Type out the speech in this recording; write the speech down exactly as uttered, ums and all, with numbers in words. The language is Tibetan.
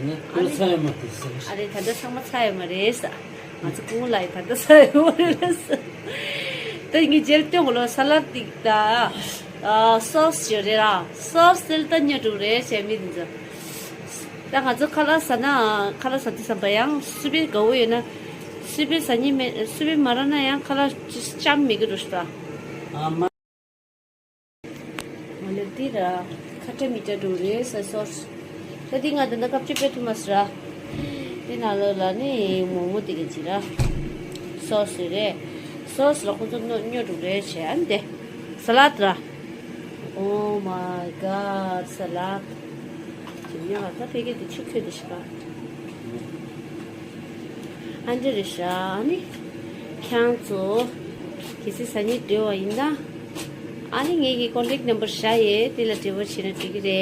ནི་ཁོ་ཚ་ཡོད་མ་རེད་ཟེར། ཨ་རེ། ད་ལྟ་ཚང་མ་ཚ་ཡོད་མ་རེད་ཟེར། ང་ཚོ་སྐུ་ངོ་ལགས་ཡིན། ད་ལྟ་ཚ་ཡོད་མ་རེད་ཟེར། ད་ངས་རྗེས་ལ་སྟོན་གོ་ལོ། ས་ལད་ཅིག་དང་། ཨ། སོ་སི་ཅིག་ཡོད་རེད་ར། སོ་སི་དེ་ལ་ད་ཉོ་འགྲོ་རེད་བྱས་མི་དེ་ཚོ། ད་ང་ཚོ་ཁ་ལག་ཟ་ན། ཁ་ལག་ཟ་དུས་ཙམ་པ་ཡང་སི་པན་དགའ་བོ་ཡོད་ན། སི་པན་ཟ་སྙིང་མེད། སི་པན་མ་རག་ན་ཡང་ཁ་ལག་ཅིག་ཅམ་མེད་གི་འགྲོ་ཤག་ད། ཨ་མ། ང་ལ་འདི་ར་ཁ་ཏྲ་མི་ཏྲ་འགྲོ་རེད་ཟེར། སོ་སི། ད་འདི་ང་ད་ལྟ་ཁ་ཕྱེ་སྤེལ་ཐུབ་མ་སོང་ར། དེ་ནང་ལོགས་ལ་ནི་མོག་མོག་དེ་ག་ཅིག་ར། སོ་སི་རེད། སོ་སི་ལ་ཁོང་ཚོ་ཉོ་ཉོ་འགྲོ་རེད་བྱས། ཨ་ནི་དེ་ས་ལད་ར། Oh my God, salad. ཅི་ཉོ་བ་ད་ཕ་གི་དེ་ཆུ་ཁོལ་དེ་ཤི་ག་ཨ་འདྲ་རེད་ཤག་ཨ་ནི་ཁྱེད་རང་ཚོ་གལ་སྲིད་ཟ་སྙིང་འདོད་པ་ཡིན་ན། ཨ་ནི་ངེད་ཀྱི་ཀོན་ཊེག་ནམ་བར་བཞག་ཡོད། དེ་ལ་འབྲེལ་བ་བྱས་ན་འགྲིག་གི་རེད།